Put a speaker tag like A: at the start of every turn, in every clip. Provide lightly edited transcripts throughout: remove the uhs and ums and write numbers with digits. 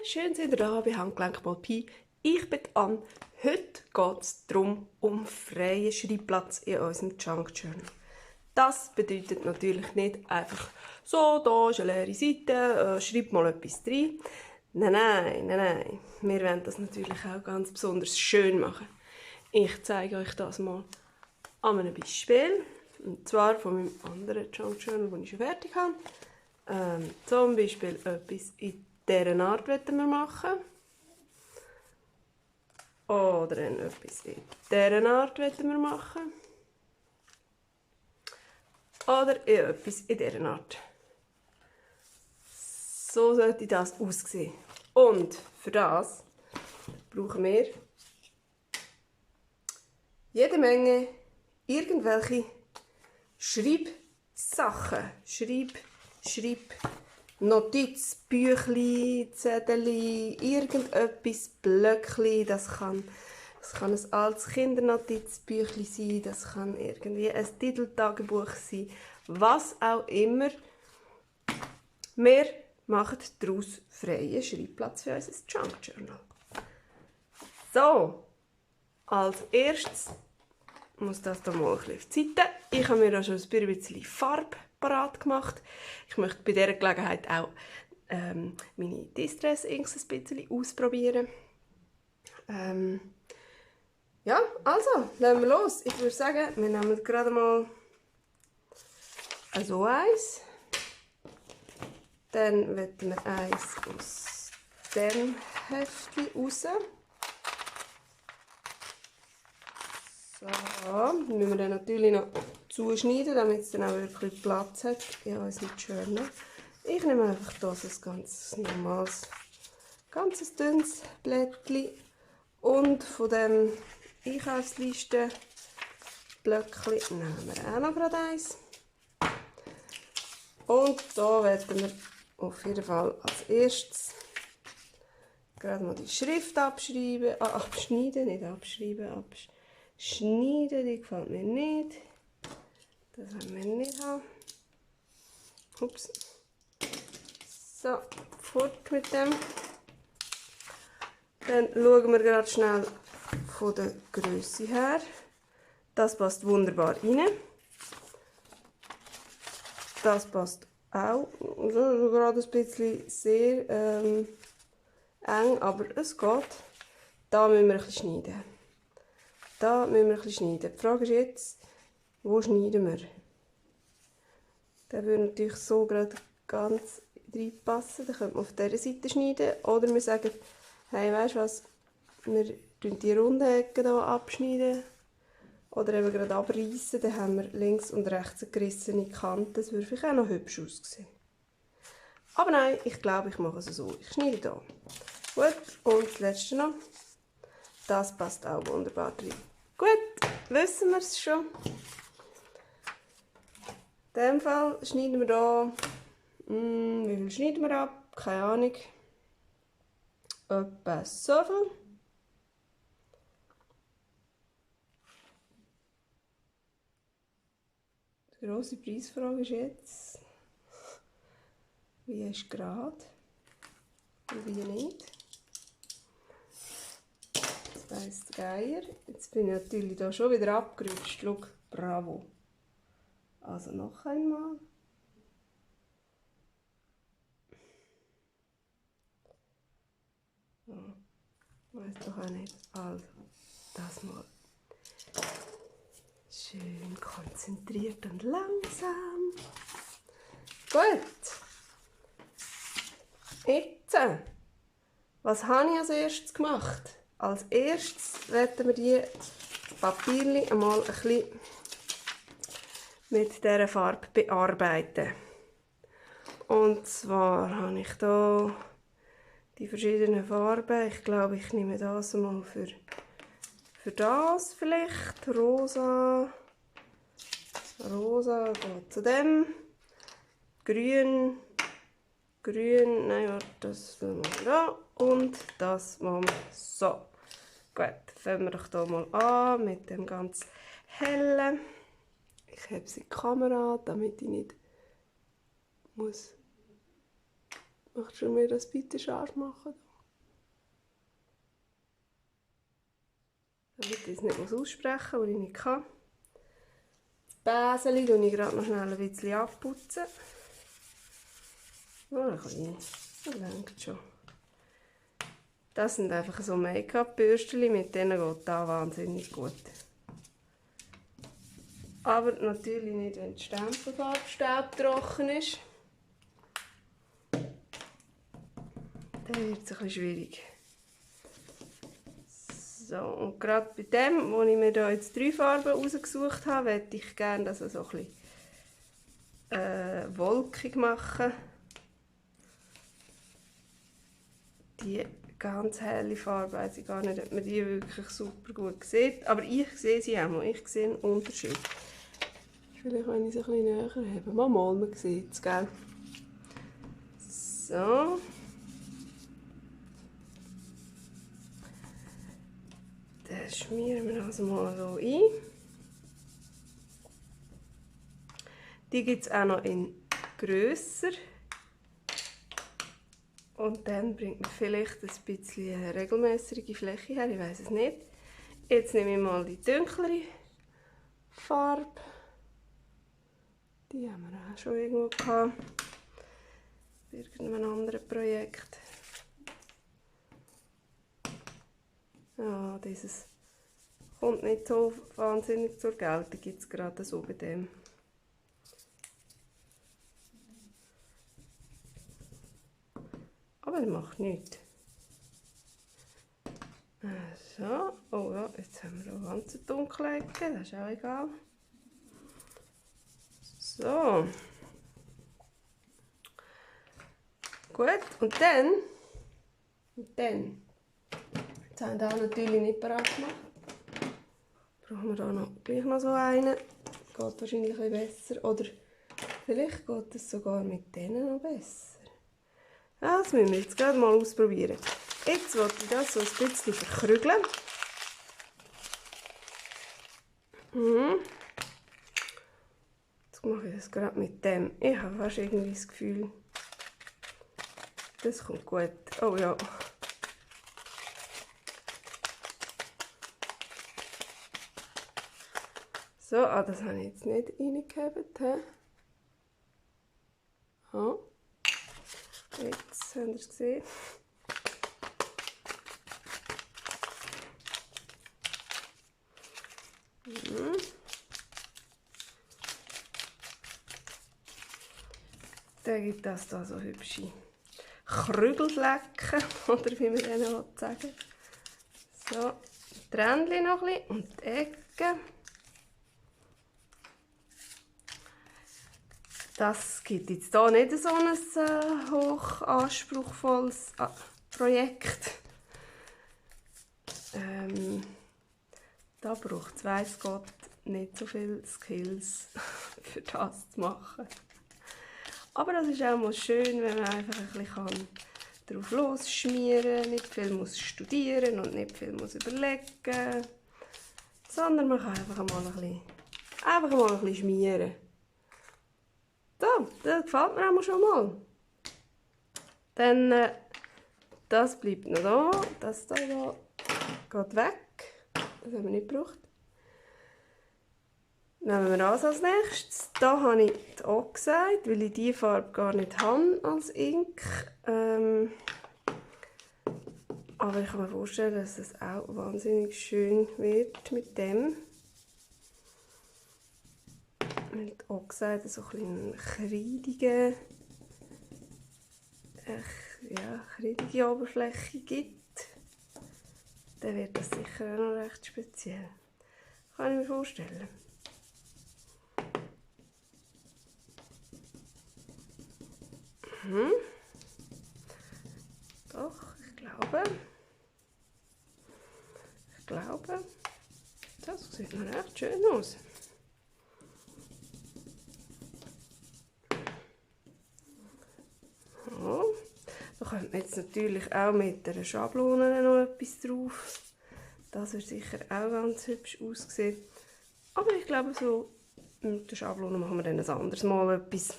A: schön seid ihr da bei Handgelenk mal Pi. Ich bin Anne. Heute geht es darum, um freien Schreibplatz in unserem Junk Journal. Das bedeutet natürlich nicht einfach so, da ist eine leere Seite, schreib mal etwas rein. Nein. Wir wollen das natürlich auch ganz besonders schön machen. Ich zeige euch das mal an einem Beispiel. Und zwar von meinem anderen Junk Journal, das ich schon fertig habe. Zum Beispiel etwas in dieser Art wollen wir machen. Oder etwas in dieser Art wollen wir machen. Oder etwas in dieser Art. So sollte das aussehen. Und für das brauchen wir jede Menge irgendwelche Schreibsachen. Notizbüchli, Zettel, irgendetwas, Blöckli. Das kann ein altes Kindernotizbüchli sein, das kann irgendwie ein Titeltagebuch sein, was auch immer. Wir machen daraus freien Schreibplatz für unser Junk Journal. So, als erstes muss das hier mal ein bisschen auf die Seite. Ich habe mir da schon ein bisschen Farbe parat gemacht. Ich möchte bei dieser Gelegenheit auch meine Distress-Inks ein bisschen ausprobieren. Ja, also, legen wir los. Ich würde sagen, wir nehmen gerade mal so eins. Dann wollen wir eins aus dem Heftchen raus. So, dann müssen wir dann natürlich noch zuschneiden, damit es dann auch wirklich Platz hat in unserem Journal. Ich nehme einfach hier so ein ganz normales, ganz dünnes Blättchen und von dem Einkaufslisten-Blöckchen nehmen wir auch noch gerade eins. Und hier werden wir auf jeden Fall als erstes gerade mal die Schrift abschreiben, abschneiden, nicht abschreiben, schneiden, die gefällt mir nicht. Das wollen wir nicht haben. Ups. So, fort mit dem. Dann schauen wir gerade schnell von der Grösse her. Das passt wunderbar rein. Das passt auch. Also gerade ein bisschen sehr eng, aber es geht. Da müssen wir ein bisschen schneiden. Die Frage ist jetzt, wo schneiden wir? Der würde natürlich so gerade ganz reinpassen. Dann könnte man auf dieser Seite schneiden. Oder wir sagen, hey, weißt du was, wir schneiden die runden Ecken hier abschneiden. Oder eben gerade abreißen. Dann haben wir links und rechts eine gerissene Kante. Das würde vielleicht auch noch hübsch aussehen. Aber nein, ich glaube, ich mache es so. Ich schneide hier. Gut, und das letzte noch. Das passt auch wunderbar rein. Gut, wissen wir es schon. In diesem Fall schneiden wir hier, wie viel schneiden wir ab? Keine Ahnung. Etwa so viel. Die grosse Preisfrage ist jetzt, wie ist gerade und wie nicht. Das weiss der Geier. Jetzt bin ich natürlich da schon wieder abgerutscht. Schau, bravo. Also noch einmal. Ja, weiss doch auch nicht. Also, das mal. Schön konzentriert und langsam. Gut. Jetzt, was habe ich als erstes gemacht? Als erstes werden wir die Papierchen einmal ein bisschen mit dieser Farbe bearbeiten. Und zwar habe ich hier die verschiedenen Farben. Ich glaube, ich nehme das mal für das vielleicht. Rosa geht zu dem. Grün, nein, warte, das machen wir da. Und das machen wir so. Gut, fangen wir doch hier mal an mit dem ganz hellen. Ich habe sie in die Kamera, damit ich nicht muss. Möchtest du mir das bitte scharf machen? ich das nicht aussprechen muss, das ich nicht kann. Das Bäseli tue ich gerade noch schnell ein bisschen abputzen. Oh, ein bisschen. Das reicht schon. Das sind einfach so Make-up-Bürstchen, mit denen geht das wahnsinnig gut. Aber natürlich nicht, wenn die Stempelfarbe staubtrocken ist. Dann wird es ein bisschen schwierig. So, und gerade bei dem, wo ich mir da jetzt 3 Farben rausgesucht habe, möchte ich gerne das so ein bisschen wolkig machen. Die ganz helle Farbe, weiß ich gar nicht, ob man die wirklich super gut sieht. Aber ich sehe sie auch mal, ich sehe einen Unterschied. Vielleicht, wenn ich sie ein bisschen näher habe. Mal, man sieht es, gell? So. Dann schmieren wir das mal so ein. Die gibt es auch noch in grösser. Und dann bringt man vielleicht ein bisschen eine regelmäßige Fläche her, ich weiß es nicht. Jetzt nehme ich mal die dunklere Farbe. Die haben wir auch schon irgendwo gehabt. Bei irgendeinem anderen Projekt. Ja, dieses kommt nicht so wahnsinnig zur Geltung, gibt es gerade so bei dem. Aber das macht nichts. So, oh ja, jetzt haben wir noch ganz dunkle Ecke, das ist auch egal. So. Gut, und dann, jetzt haben wir hier natürlich nicht parat gemacht. Brauchen wir da gleich noch so einen. Geht wahrscheinlich ein bisschen besser. Oder vielleicht geht es sogar mit denen noch besser. Das müssen wir jetzt gerade mal ausprobieren. Jetzt wollte ich das so ein bisschen verkrügeln. Jetzt mache ich das gerade mit dem. Ich habe fast irgendwie das Gefühl, das kommt gut. Oh ja. So, das habe ich jetzt nicht reingehabt. Oh. Jetzt habt ihr es gesehen. Dann gibt das da so hübsche Krügelflecken, oder wie man denen sagen. So, die Rändchen noch ein bisschen und die Ecken. Das gibt jetzt hier nicht so ein hochanspruchsvolles Projekt. Da braucht es, weiss Gott, nicht so viele Skills für das zu machen. Aber das ist auch mal schön, wenn man einfach ein bisschen drauf losschmieren kann, nicht viel muss studieren und nicht viel muss überlegen, sondern man kann einfach mal ein bisschen schmieren. So, das gefällt mir auch schon mal. Dann, das bleibt noch da, das da geht weg, das haben wir nicht gebraucht. Nehmen wir das als nächstes. Da habe ich die Oxide, weil ich diese Farbe gar nicht habe als Ink. Aber ich kann mir vorstellen, dass es auch wahnsinnig schön wird mit dem. Weil die Oxide so ein bisschen kreide Oberfläche gibt. Dann wird das sicher auch noch recht speziell. Kann ich mir vorstellen. Doch, ich glaube, das sieht noch recht schön aus. So. Da könnte man jetzt natürlich auch mit einer Schablone noch etwas drauf. Das wird sicher auch ganz hübsch aussehen. Aber ich glaube, so mit der Schablone machen wir dann ein anderes Mal etwas.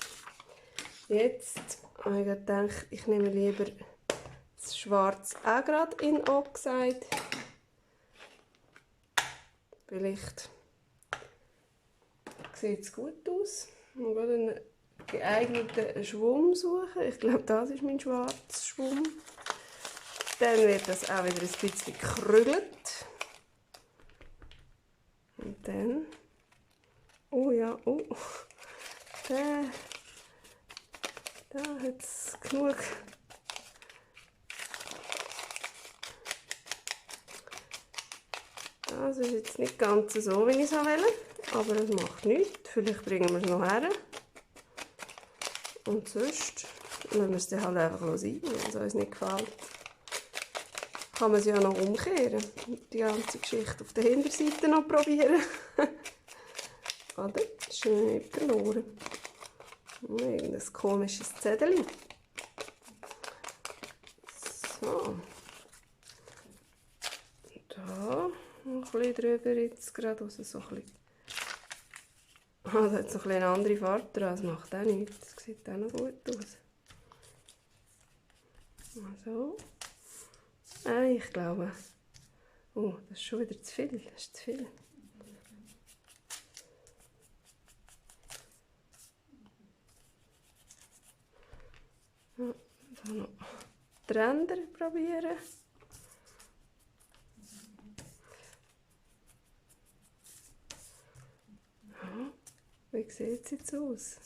A: Jetzt habe ich gedacht, ich nehme lieber das Schwarz auch gerade in Oxide. Vielleicht sieht es gut aus. Mal gerade einen geeigneten Schwamm suchen. Ich glaube, das ist mein schwarzer Schwamm. Dann wird das auch wieder ein bisschen gekrügelt. Und dann... Oh ja, oh. Da hat es genug. Das ist jetzt nicht ganz so, wie ich es will, aber es macht nichts. Vielleicht bringen wir es noch her. Und sonst lassen wir es dann halt einfach sein, wenn es uns nicht gefällt. Kann man es ja noch umkehren. Die ganze Geschichte auf der Hinterseite noch probieren. Oder? Das ist nicht verloren. Irgendein komisches Zettel. So. Da noch ein bisschen drüber jetzt gerade, also so ein bisschen. Ah, da hat noch eine andere Farbe dran, das macht auch nichts. Das sieht auch noch gut aus. So. Ich glaube. Oh, das ist schon wieder zu viel. Das ist zu viel. Ja, da noch die Ränder probieren. Ja, wie sieht es jetzt aus?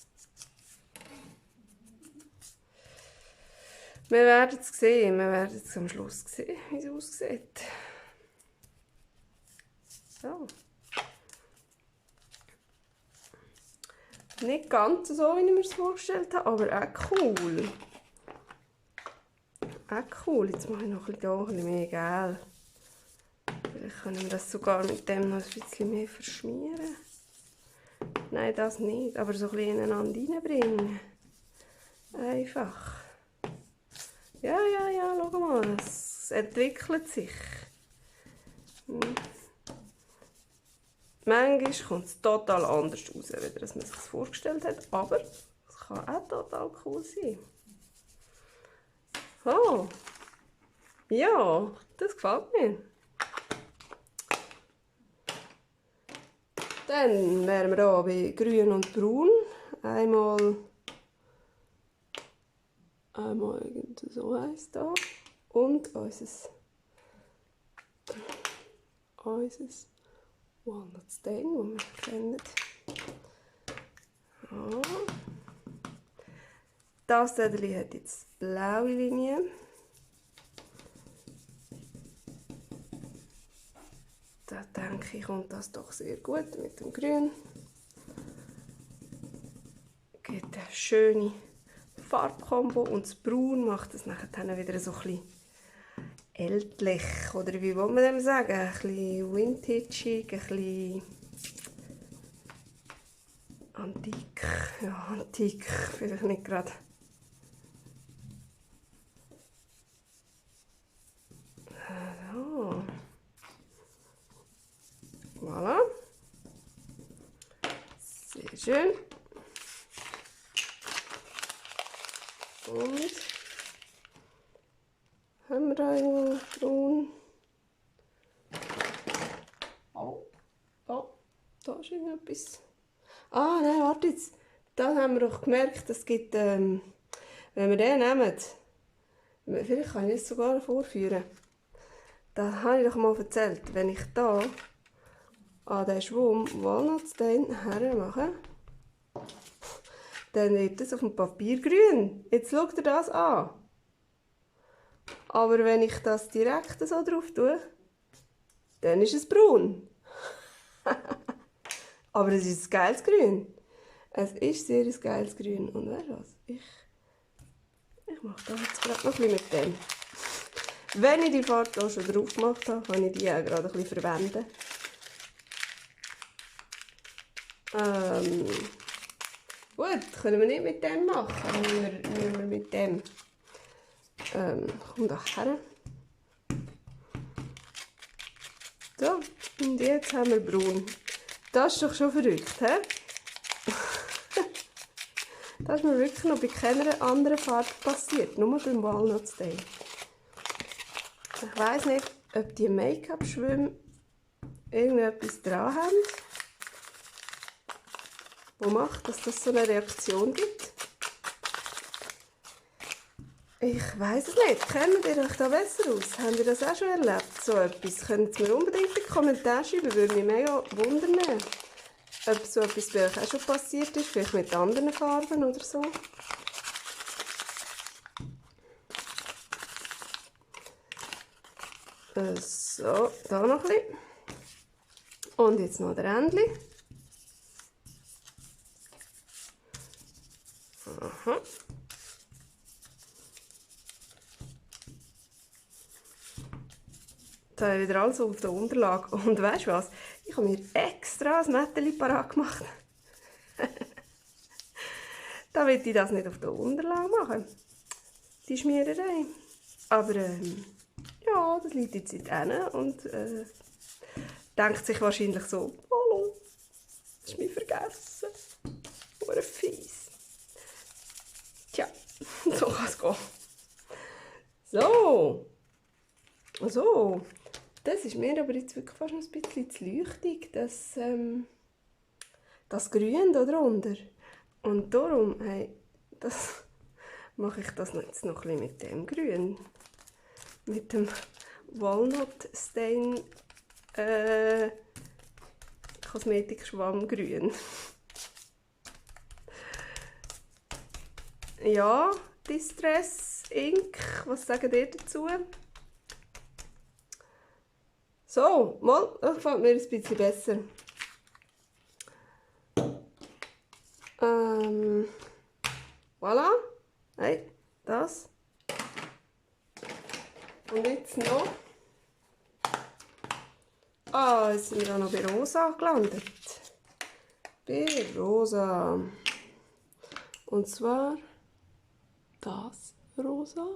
A: Wir werden es sehen, wir werden es am Schluss sehen, wie es aussieht. So. Nicht ganz so, wie ich mir es vorgestellt habe, aber auch cool. Auch cool. Jetzt mache ich noch ein bisschen mehr Gel. Vielleicht können wir das sogar mit dem noch ein bisschen mehr verschmieren. Nein, das nicht, aber so ein bisschen ineinander reinbringen. Einfach. Ja, schau mal, es entwickelt sich. Manchmal kommt es total anders raus, als man sich das vorgestellt hat, aber es kann auch total cool sein. Oh, ja, das gefällt mir. Dann wären wir hier bei Grün und Braun. Einmal so heisst da. Und unser Walnut Stain, das wir kennen. Ja. Das Zettel hat jetzt blaue Linie. Da denke ich, kommt das doch sehr gut mit dem Grün. Gibt eine schöne Farbkombo und das Braun macht es nachher wieder so ein bisschen ältlich, oder wie will man dem sagen? Ein bisschen vintageig, ein bisschen antik. Ja, antik, vielleicht nicht gerade. So. Voilà. Sehr schön. Und haben wir da irgendwo braun? Oh, da ist irgendetwas. Ah, nein, warte jetzt. Da haben wir doch gemerkt, es gibt, wenn wir den nehmen, vielleicht kann ich es sogar vorführen. Da habe ich doch mal erzählt, wenn ich da an den Schwamm Walnut Stain hermache, dann wird es auf dem Papier grün. Jetzt schaut ihr das an. Aber wenn ich das direkt so drauf tue, dann ist es braun. Aber es ist ein geiles Grün. Es ist sehr ein geiles Grün. Und weißt du was? Ich mache da jetzt gerade noch ein bisschen mit dem. Wenn ich die Farbe hier schon drauf gemacht habe, kann ich die auch gerade ein bisschen verwenden. Gut, können wir nicht mit dem machen. Nehmen wir mit dem. Komm da her. So, und jetzt haben wir braun. Das ist doch schon verrückt, hä? Das ist mir wirklich noch bei keiner anderen Farbe passiert, nur beim Walnut Stain. Ich weiss nicht, ob die Make-up-Schwämme irgendetwas dran haben, was macht, dass das so eine Reaktion gibt. Ich weiss es nicht. Kennt ihr euch da besser aus? Habt ihr das auch schon erlebt, so etwas? Könnt ihr mir unbedingt in die Kommentare schreiben, würde mich mega wundern, ob so etwas bei euch auch schon passiert ist, vielleicht mit anderen Farben oder so. So, da noch ein bisschen. Und jetzt noch der Rändchen. Aha. Da habe ich wieder alles auf der Unterlage. Und weißt du was? Ich habe mir extra ein Mätteli parat gemacht. Damit ich das nicht auf der Unterlage mache. Die Schmiererei. Aber ja, das liegt jetzt hinten und denkt sich wahrscheinlich so, hallo, das ist mir vergessen. Oder fies. Tja, so kann es gehen. So, das ist mir aber jetzt wirklich fast noch ein bisschen zu leuchtig, das Grün da drunter. Und darum, hey, mache ich das jetzt noch ein bisschen mit dem Grün. Mit dem Walnut Stain Kosmetikschwamm grün. Ja, Distress Ink, was sagt ihr dazu? So, mal, das gefällt mir ein bisschen besser. Voilà. Hey, das. Und jetzt noch. Jetzt sind wir auch noch bei Rosa gelandet. Bei Rosa. Und zwar das Rosa.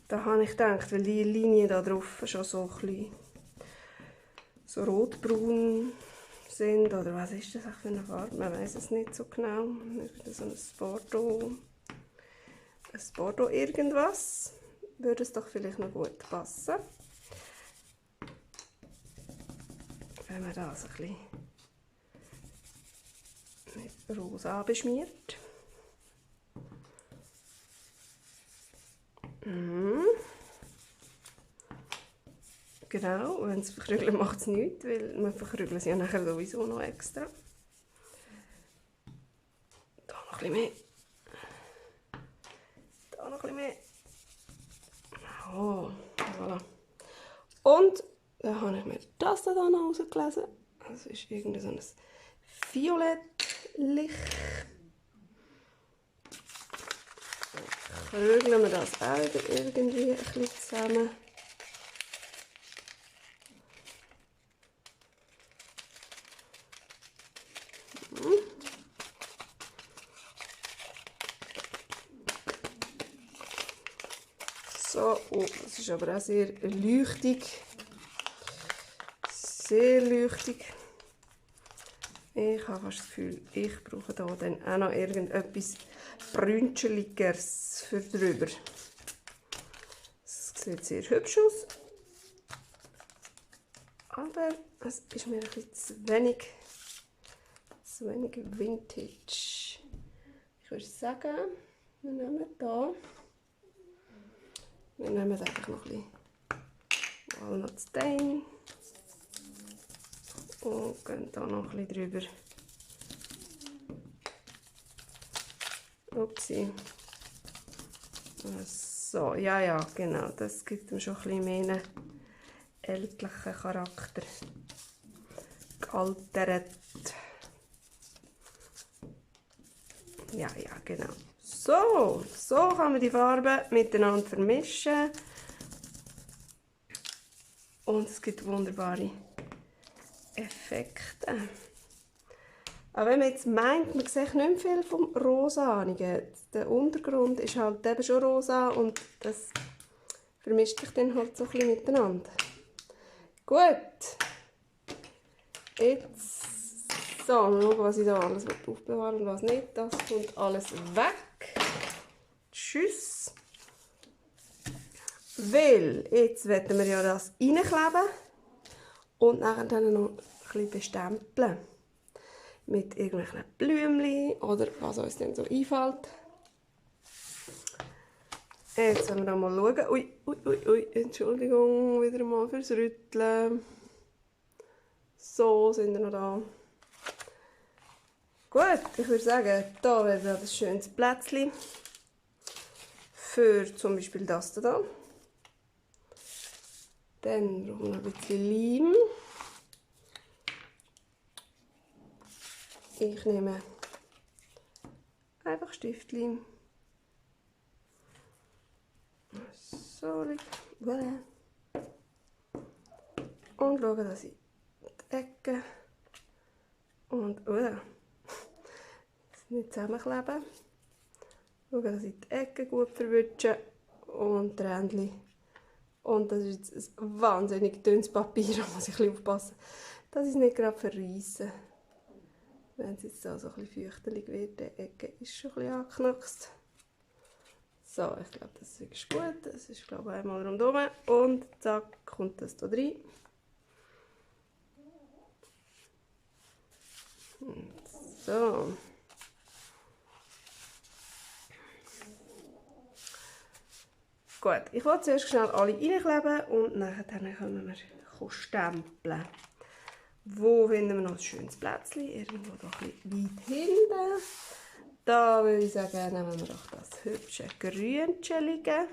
A: Da habe ich gedacht, weil die Linien da drauf schon so ein bisschen so rotbraun sind, oder was ist das für eine Farbe? Man weiß es nicht so genau. So ein Bordeaux irgendwas. Würde es doch vielleicht noch gut passen. Wenn man das ein bisschen mit Rosa beschmiert. Genau, wenn es verkrügeln macht es nichts, weil wir verkrügeln sie ja nachher sowieso noch extra. Da noch ein bisschen mehr. Da noch ein bisschen mehr. Oh, voilà. Und dann habe ich mir das da noch rausgelesen. Das ist irgendein so ein Violettlicht. Krügeln wir das auch wieder irgendwie ein bisschen zusammen. So, oh, das ist aber auch sehr leuchtig. Sehr leuchtig. Ich habe fast das Gefühl, ich brauche da dann auch noch irgendetwas Brünscheligeres für drüber. Das sieht sehr hübsch aus. Aber es ist mir ein bisschen zu wenig Vintage. Ich würde sagen, wir nehmen da. Wir nehmen einfach noch ein bisschen Walnut Stain. Und gehen da noch ein bisschen drüber. Upsi. So, ja, genau. Das gibt ihm schon ein bisschen mehr einen ältlichen Charakter. Gealtert. Ja, genau. So kann man die Farben miteinander vermischen. Und es gibt wunderbare Effekte. Aber wenn man jetzt meint, man sieht nicht mehr viel vom Rosanigen. Der Untergrund ist halt eben schon rosa und das vermischt sich dann halt so ein bisschen miteinander. Gut. Jetzt so, mal schauen, was ich da alles aufbewahren und was nicht. Das kommt alles weg. Tschüss. Weil jetzt wollen wir ja das reinkleben und nachher dann noch ein bisschen bestempeln. Mit irgendwelchen Blümchen oder was uns denn so einfällt. Jetzt wollen wir da mal schauen. Ui, Entschuldigung, wieder mal fürs Rütteln. So, sind wir noch da. Gut, ich würde sagen, da wäre ein schönes Plätzchen. Für zum Beispiel das da. Dann brauchen wir noch ein bisschen Leim. Ich nehme einfach Stiftleim. So, voilà. Und schaue, dass ich die Ecken und nicht zusammenkleben. Schaue, dass ich die Ecken gut verwünsche und die Rändchen. Und das ist jetzt ein wahnsinnig dünnes Papier, da muss ich ein bisschen aufpassen, dass ich es nicht gerade verreisse. Wenn es jetzt so ein bisschen feuchtelig wird, die Ecke ist schon ein bisschen angeknackst. So, ich glaube, das ist gut. Das ist, glaube ich, einmal rundherum. Und zack, kommt das hier rein. So. Gut, ich will zuerst schnell alle reinkleben und nachher können wir stempeln. Wo finden wir noch ein schönes Plätzchen? Irgendwo da ein bisschen weit hinten. Da würde ich sagen, nehmen wir doch das hübsche Grünchelige.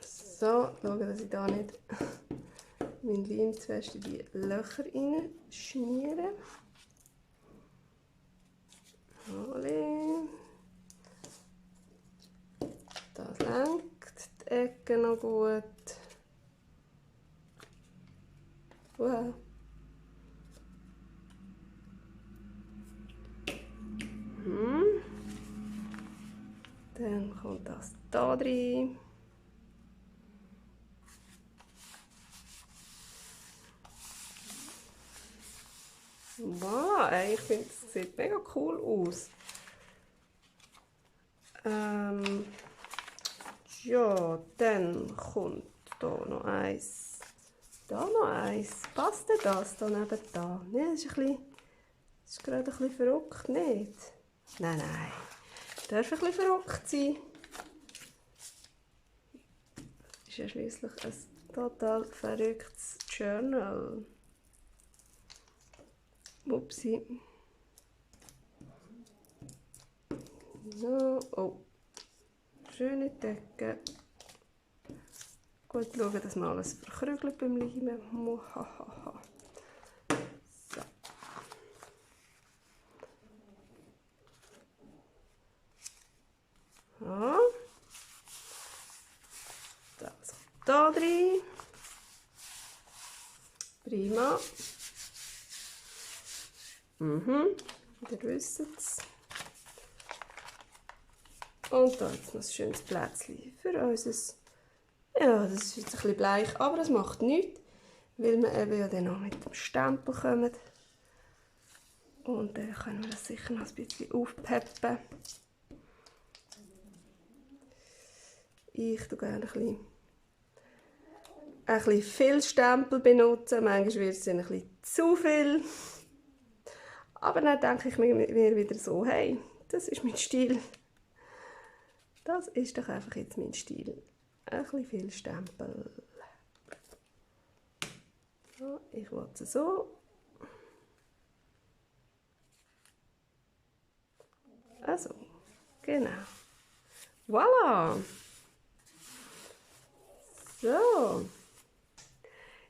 A: So, schauen, dass ich da nicht mein Leim zu fest in die Löcher reinschmiere. Das lenkt die Ecke noch gut. Wow. Dann kommt das da rein. Wow, ich finde, es sieht mega cool aus. Ja, dann kommt da noch eins. Da noch eins. Passt denn das da neben da? Nee, das ist gerade ein bisschen verrückt, nicht? Nein. Darf ein bisschen verrückt sein. Das ist ja schliesslich ein total verrücktes Journal. Upsi. So, oh. Schöne Decke. Gut schauen, dass man alles verkrügelt beim Leimen. So. Ja. Das kommt da rein. Prima. Ihr wisst es. Und da jetzt noch ein schönes Plätzchen für uns. Ja, das ist jetzt ein bisschen bleich, aber das macht nichts, weil wir eben ja dann noch mit dem Stempel kommen. Und dann können wir das sicher noch ein bisschen aufpeppen. Ich tue gerne ein bisschen viel Stempel benutzen. Manchmal wird es dann ein bisschen zu viel. Aber dann denke ich mir wieder so, hey, das ist mein Stil. Das ist doch einfach jetzt mein Stil. Ein bisschen viel Stempel. So, ich will es so. Also, genau. Voilà. So.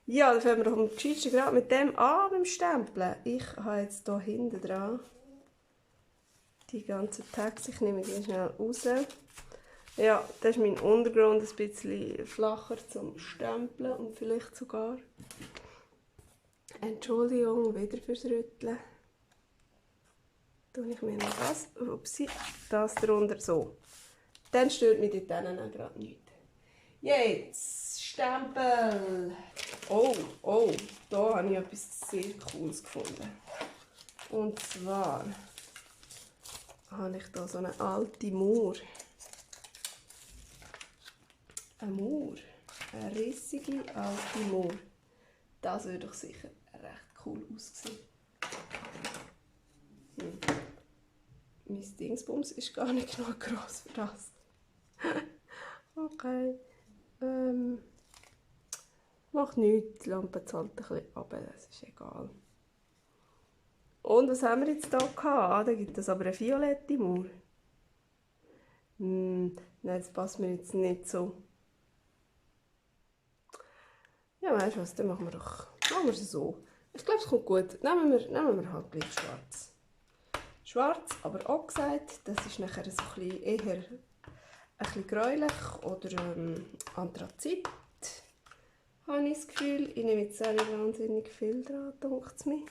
A: Ja, dann fangen wir doch am gescheitsten gerade mit dem an, beim Stempeln. Ich habe jetzt hier hinten dran die ganzen Tags. Ich nehme die schnell raus. Ja, das ist mein Untergrund, ein bisschen flacher zum Stempeln und vielleicht sogar. Entschuldigung, wieder fürs Rütteln. Tue ich mir noch das drunter so. Dann stört mich dort auch gerade nichts. Jetzt Stempel. Oh, da habe ich etwas sehr Cooles gefunden. Und zwar habe ich da so eine alte Mauer. eine Mauer. Eine rissige alte Mauer. Das würde doch sicher recht cool aussehen. Mein Dingsbums ist gar nicht genug gross für das. Okay. Macht nichts, die Lampe zahlt ein bisschen runter, das ist egal. Und was haben wir jetzt hier gehabt? Da gibt es aber eine violette Mauer. Nein, das passt mir jetzt nicht so. Ja, weißt du was, dann machen wir es so. Ich glaube, es kommt gut. Nehmen wir halt gleich schwarz. Schwarz, aber auch gesagt, das ist nachher so ein bisschen eher ein bisschen gräulich oder Anthrazit. Habe ich das Gefühl. Ich nehme jetzt auch nicht wahnsinnig viel dran, denkt es mir.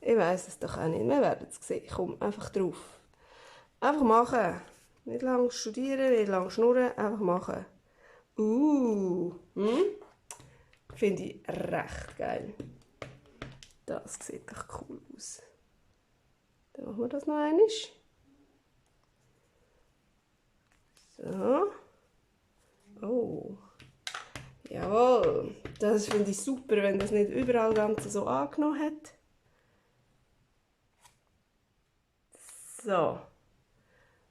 A: Ich weiss es doch auch nicht. Wir werden es sehen. Komm, einfach drauf. Einfach machen. Nicht lange studieren, nicht lange schnurren, einfach machen. Finde ich recht geil. Das sieht doch cool aus. Dann machen wir das noch einmal. So. Oh. Jawohl. Das finde ich super, wenn das nicht überall ganz so angenommen hat. So.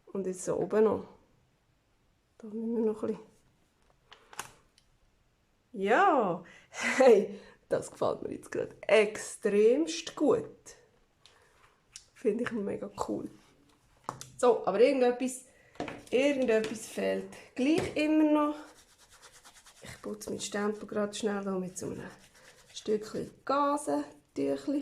A: Und jetzt so oben noch. Da müssen wir noch ein bisschen. Ja, hey, das gefällt mir jetzt gerade extremst gut. Finde ich mega cool. So, aber irgendetwas fehlt gleich immer noch. Ich putze meinen Stempel gerade schnell hier mit so einem Stückchen Gasentüchli.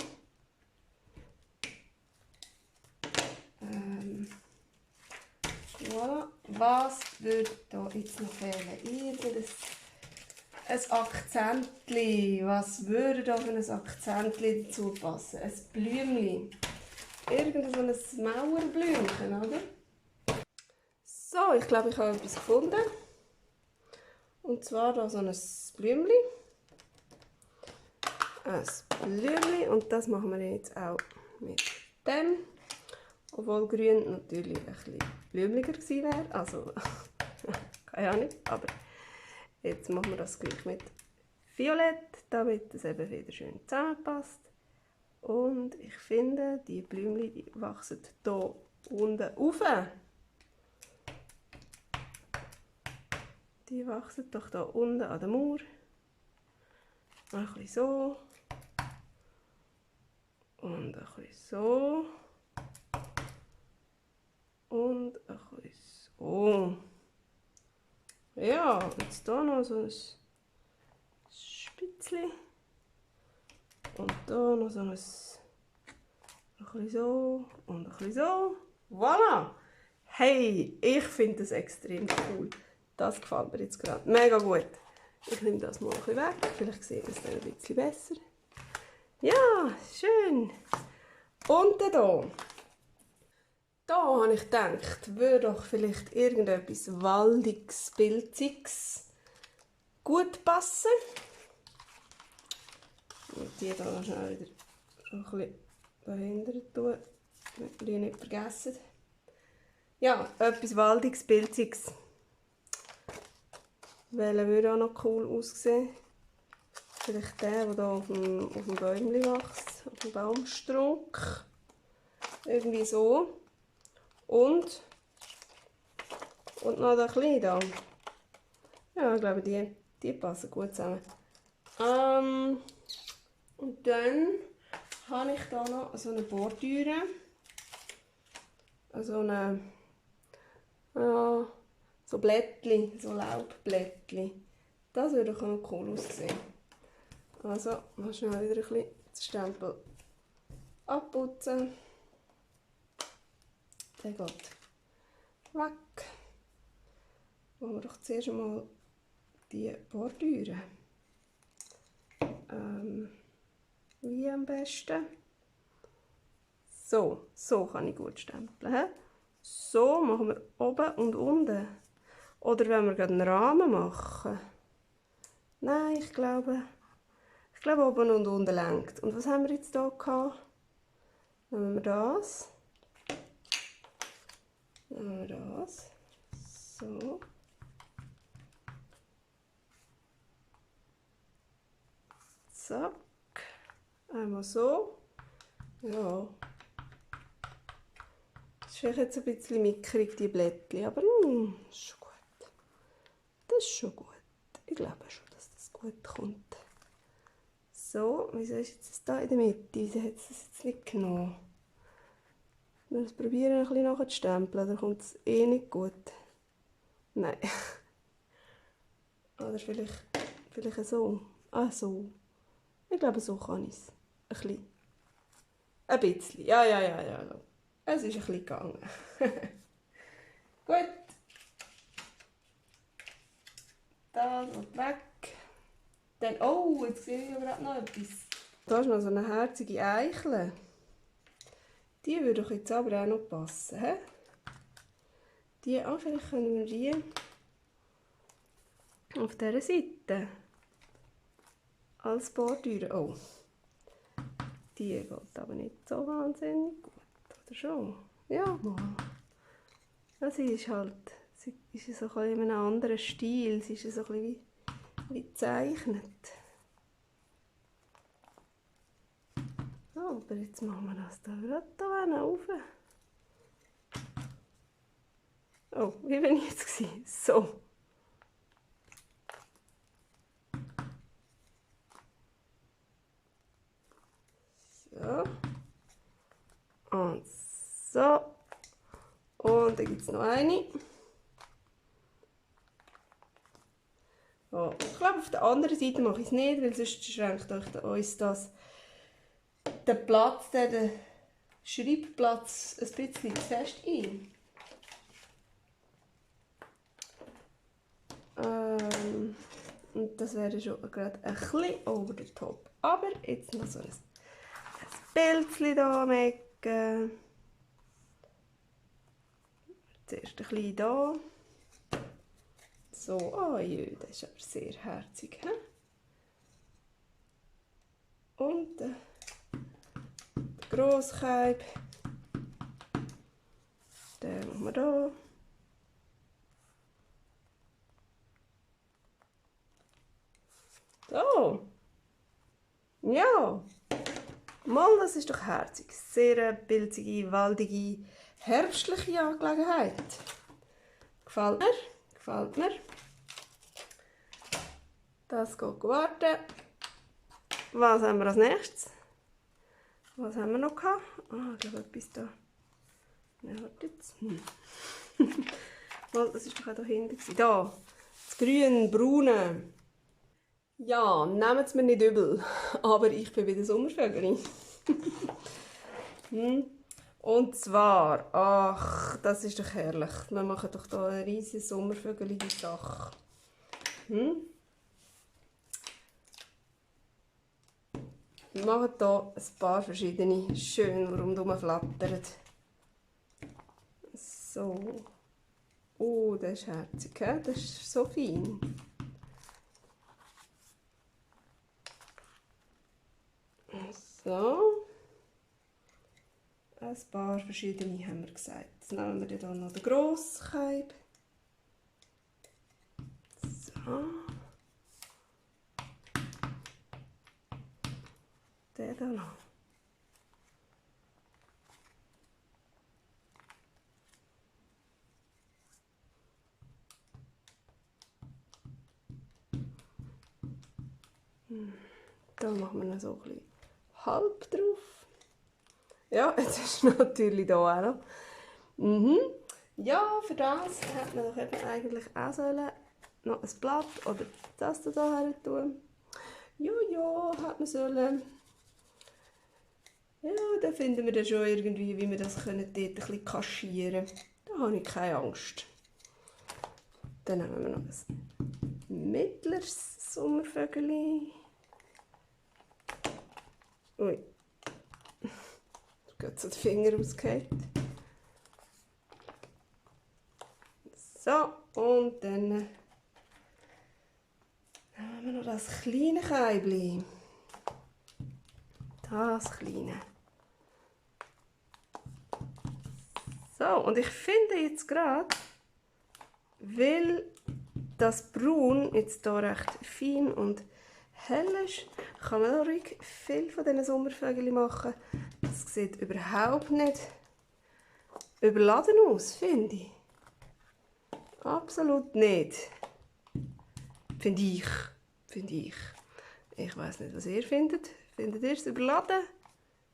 A: Voilà. Was würde da jetzt noch fehlen? Ein Akzentli. Was würde da für ein Akzentli dazu passen? Ein Blümchen. Irgend so ein Mauerblümchen, oder? So, ich glaube, ich habe etwas gefunden. Und zwar da so ein Blümchen. Ein Blümchen. Und das machen wir jetzt auch mit dem. Obwohl grün natürlich ein bisschen blümlicher gewesen wäre. Also, keine Ahnung. Aber jetzt machen wir das gleich mit Violett, damit es eben wieder schön zusammenpasst. Und ich finde, die Blümchen die wachsen hier unten rauf. Die wachsen doch hier unten an der Mauer. Ein bisschen so. Und ein bisschen so. Und ein bisschen so. Ja, jetzt hier noch so ein Spitzchen. Und hier noch so ein bisschen so und ein bisschen so. Voilà! Hey, ich finde das extrem cool. Das gefällt mir jetzt gerade mega gut. Ich nehme das mal ein bisschen weg. Vielleicht sieht es dann ein bisschen besser. Ja, schön. Und dann hier. Da habe ich gedacht, würde doch vielleicht irgendetwas Waldiges, Pilziges gut passen. Und die hier schnell wieder ein bisschen dahinter tun, damit wir die nicht vergessen. Ja, etwas Waldiges, Pilziges. Welcher würde auch noch cool aussehen? Vielleicht der hier auf dem Bäumchen wächst, auf dem Baumstrunk. Irgendwie so. Und noch der kleine da. Ja, ich glaube, die passen gut zusammen. Und dann habe ich da noch so eine Bordüre. So eine, ja, so Blättchen, so Laubblättchen. Das würde auch noch cool aussehen. Also, mal schnell wieder ein bisschen den Stempel abputzen. Der geht weg. Machen wir doch zuerst einmal die Bordüre. Wie am besten? So kann ich gut stempeln. So machen wir oben und unten. Oder wenn wir gerade einen Rahmen machen. Nein, ich glaube oben und unten lenkt. Und was haben wir jetzt hier gehabt? Nehmen wir das. Nehmen wir das. So. Zack. Einmal so. Ja. Das ist vielleicht jetzt ein bisschen mickrig, die Blättchen, aber das ist schon gut. Das ist schon gut. Ich glaube schon, dass das gut kommt. So, wieso ist jetzt das da in der Mitte? Wieso hat es das jetzt nicht genommen? Wir müssen probieren, ein bisschen nachzustempeln, dann kommt es eh nicht gut. Nein. Oder vielleicht so. Ah, so. Ich glaube, so kann ich es. Ein bisschen. Ein bisschen. Ja. Es ist ein bisschen gegangen. Gut. Das wird weg. Dann, oh, jetzt sehe ich aber auch noch etwas. Da ist noch so eine herzige Eichel. Die würde doch jetzt aber auch noch passen. He? Die, vielleicht können wir die auf dieser Seite als Bordüre. Oh, die geht aber nicht so wahnsinnig gut. Oder schon? Ja, mal. Ja, sie ist so ein in einem anderen Stil. Sie ist so ein bisschen wie gezeichnet. Oh, aber jetzt machen wir das da gerade rauf. Oh, wie bin ich jetzt gewesen? So. So. Und so. Und dann gibt es noch eine. Oh, ich glaube, auf der anderen Seite mache ich es nicht, weil sonst schränkt uns das den Platz, den Schreibplatz ein bisschen zu fest ein. Und das wäre schon gerade ein bisschen over the top. Aber jetzt noch so ein Bildchen hier am Ecken. Zuerst ein bisschen hier. So, oh je, das ist aber sehr herzig. He? Und der Grosskaib. Den machen wir hier. So. Ja. Mal, das ist doch herzig. Sehr pilzige, waldige, herbstliche Angelegenheit. Gefällt mir. Gefällt mir. Das geht warten. Was haben wir als nächstes? Was haben wir noch gehabt? Ah, ich glaube etwas da. Nein, warte jetzt. Mal, das war doch auch hier hinten. Da. Das grün-braune. Ja, nehmt es mir nicht übel, aber ich bin wieder Sommervögel. Und zwar, ach, das ist doch herrlich. Wir machen doch hier eine riesige sommervögelige Sache. Wir machen hier ein paar verschiedene, schön rundherum flattern. So. Oh, das ist herzig, he? Das ist so fein. So. Ein paar verschiedene haben wir gesagt. Jetzt nehmen wir hier noch den Grosskaib. So. Den hier noch. Da machen wir noch so ein bisschen halb drauf. Ja, jetzt ist natürlich hier auch noch. Ja, für das hätte man doch eben eigentlich auch sollen noch ein Blatt oder das hier her tun. Ja, hat man sollen. Ja, da finden wir dann schon irgendwie, wie wir das dort ein bisschen kaschieren können. Da habe ich keine Angst. Dann nehmen wir noch ein mittleres Sommervögeli. Ui. Da geht so der Finger rausgefallen. So, und dann nehmen wir noch das kleine Keibli. Das kleine. So, und ich finde jetzt gerade, weil das Braun jetzt hier recht fein und hell ist, kann man auch ruhig viel von diesen Sommervögeln machen. Das sieht überhaupt nicht überladen aus, finde ich. Absolut nicht. Finde ich. Ich weiss nicht, was ihr findet. Findet ihr es überladen?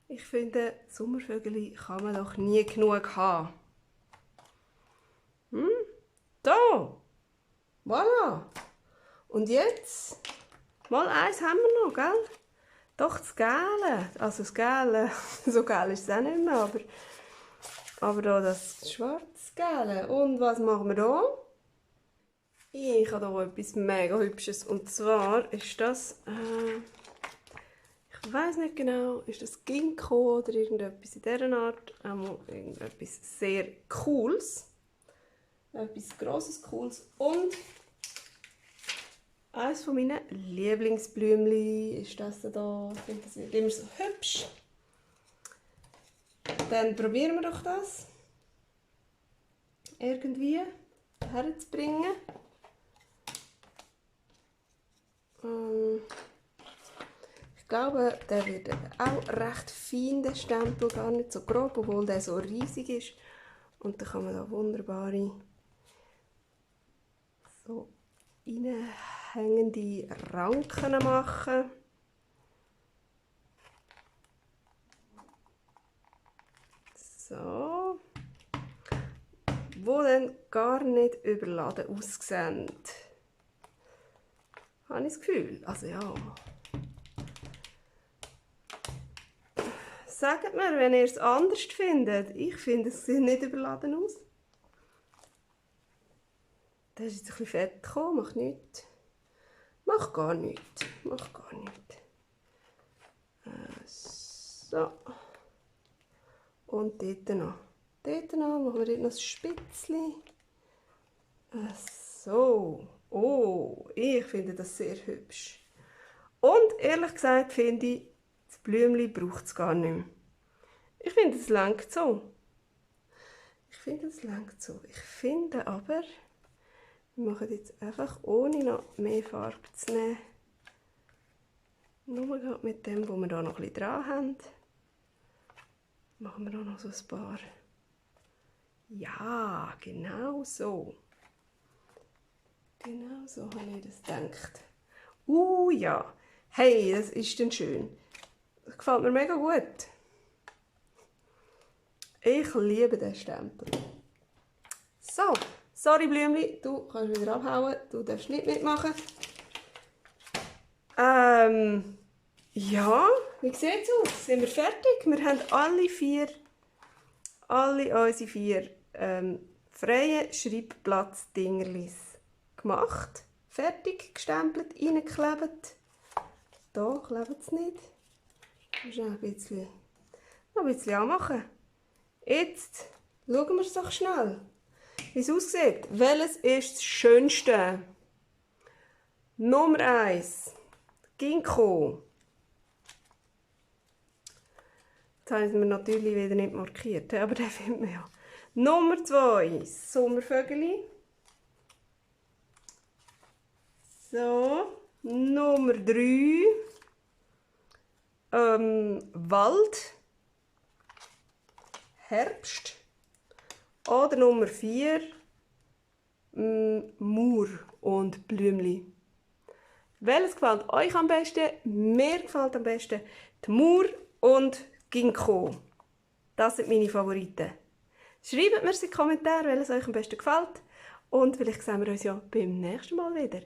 A: Ich finde, Sommervögel kann man doch nie genug haben. Da! Voilà! Und jetzt? Mal eins haben wir noch, gell? Doch, das Gelbe. Also das Gelbe. So geil ist es auch nicht mehr, aber da das schwarz-gelbe. Und was machen wir da? Ich habe hier etwas mega Hübsches. Und zwar ist das, ich weiß nicht genau, ist das Ginkgo oder irgendetwas in dieser Art. Einmal irgendetwas sehr Cooles. Etwas Grosses, Cooles. Und eines von meinen Lieblingsblümchen ist das da. Ich finde, das wird immer so hübsch. Dann probieren wir doch das irgendwie herzubringen. Ich glaube, der wird auch recht fein, der Stempel, gar nicht so grob, obwohl der so riesig ist. Und dann kann man da wunderbare so reinhängende Ranken machen. So. Wo dann gar nicht überladen aussehen. Habe ich das Gefühl. Also ja. Sagt mir, wenn ihr es anders findet. Ich finde, es sieht nicht überladen aus. Das ist jetzt ein bisschen fett gekommen, macht nichts. Macht gar nichts. Macht gar nichts. So. Und dort noch. Dort noch machen wir dort noch ein Spitzchen. So. Oh, ich finde das sehr hübsch. Und ehrlich gesagt finde ich, das Blümchen braucht es gar nicht mehr. Ich finde, es reicht so. Ich finde aber, wir machen jetzt einfach, ohne noch mehr Farbe zu nehmen, nur mit dem, wo wir hier noch ein bisschen dran haben, machen wir auch noch so ein paar. Ja, genau so. Genau so habe ich das gedacht. Ja. Hey, das ist denn schön. Das gefällt mir mega gut. Ich liebe den Stempel. So, sorry Blümchen, du kannst wieder abhauen. Du darfst nicht mitmachen. Ja, wie sieht es aus? Sind wir fertig? Wir haben alle unsere 4 freien Schreibblatzdingerlis gemacht. Fertig, gestempelt, reingeklebt. Hier klebt es nicht. Ich muss noch ein bisschen anmachen. Jetzt schauen wir es doch schnell, wie es aussieht. Welches ist das Schönste? Nummer 1. Ginkgo. Jetzt haben wir natürlich wieder nicht markiert, aber den findet man ja. Nummer 2. Sommervögeli. So. Nummer 3. Wald. Herbst. Oder Nummer 4. Moor und Blümli. Welches gefällt euch am besten? Mir gefällt am besten die Moor und Ginkgo. Das sind meine Favoriten. Schreibt mir in die Kommentare, welches euch am besten gefällt. Und vielleicht sehen wir uns ja beim nächsten Mal wieder.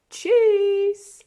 A: Tschüss!